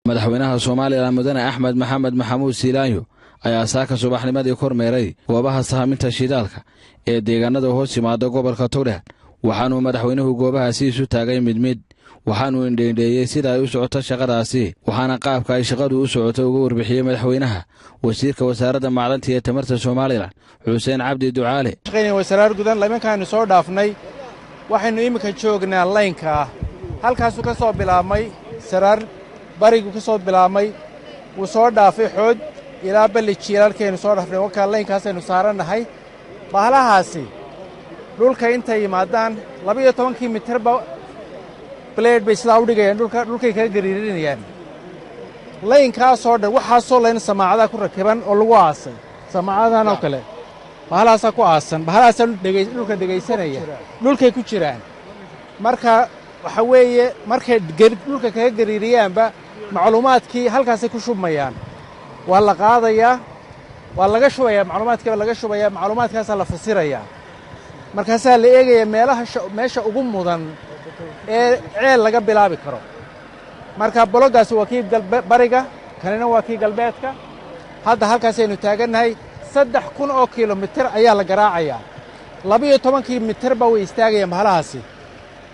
Madaxweynaha Somalilan, Mudane Axmed Maxamed Maxamuud Siilaanyo, ayaa saaka subaxnimadii kormeeray goobaha sahaminta shidaalka ee deegaanada hoos yimaada gobolka Togdheer. Waxaanuu madaxweynuhu goobahaasi isu taagay mid mid, waxaanuu indheindheeyey sida ay u socoto shaqadaasi, waxaana qaabka ay shaqadu u socoto uga warbixiyey madaxweynaha wasiirka wasaaradda macdanta iyo tamarta Somalilan, Xuseen Cabdi Ducaale. Wasaraar gudan laymankaaynu soo dhaafnay, waxaynu iminka joognaa laynka ah. Halkaasuu ka soo bilaabmay saraar, barigu ka soo bilaabmay, wuu soo dhaafay Xood ilaa Balli Jiilaalkaynu soo dhaafnay. Wakaa laynkaasaynu saarannahay. Bahlahaasi dhulka intay yimaadaan, 12-kii mitirba blade bay sidaa u dhigayaan dhulka, dhulkay kaga gariirinayaan. Laynkaasoo dhan waxaasoo layn samaacadaha ku rakiban oo lagu aasay samaacadahan oo kale, bahalahaasaa ku aasan, bahalahaasaa dhulka dhegaysanaya, dhulkay ku jiraan. Marka waxa weeye, markay dhulka kaga gariiriyaanba, macluumaadkii halkaasay ku shubmayaan. Waa la qaadayaa, waa laga shubayaa, macluumaadkiiba laga shubayaa, macluumaadkaasaa la fasirayaa. Markaasaa la eegaya meelaha meesha ugu mudan ee ceel laga bilaabi karo. Marka bologgaasi waa kii bariga, kanina waa kii galbeedka. Hadda halkaasaynu taagannahay. 3000 oo kilomitir ayaa la garaacayaa. 12-kii mitirba way istaagayaan bahalahaasi.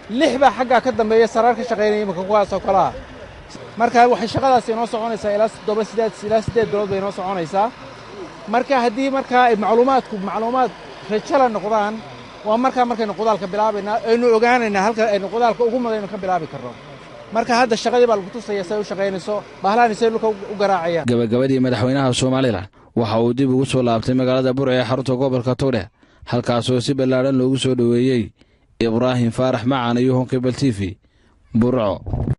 Lix baa xaggaa ka dambeeya saraar ka shaqaynaya iminka, kuwaasoo kale ah. Marka waxay shaqadaasi inoo soconaysaa ilaa 7, 8 ilaa 8 bilood bay inoo soconaysaa. Marka haddii markaa ay macluumaadku macluumaad rajala noqdaan, waa markaa markaynu qodaalka bilaabaynaa, aynu ogaanaynaa halka aynu qodaalka ugu mudaynu ka bilaabi karno. Marka hadda shaqadii baa lagu tusaya say u shaqaynayso bahlaani, say dhulka u garaacayaan. Gabagabadii, madaxweynaha Somalilan waxa uu dib ugu soo laabtay magaalada Burco ee xarunta gobolka Togdheer, halkaasoo si ballaadhan loogu soo dhoweeyey. Ibraahim Faarax Macan iyo Horn Cable TV, Burco.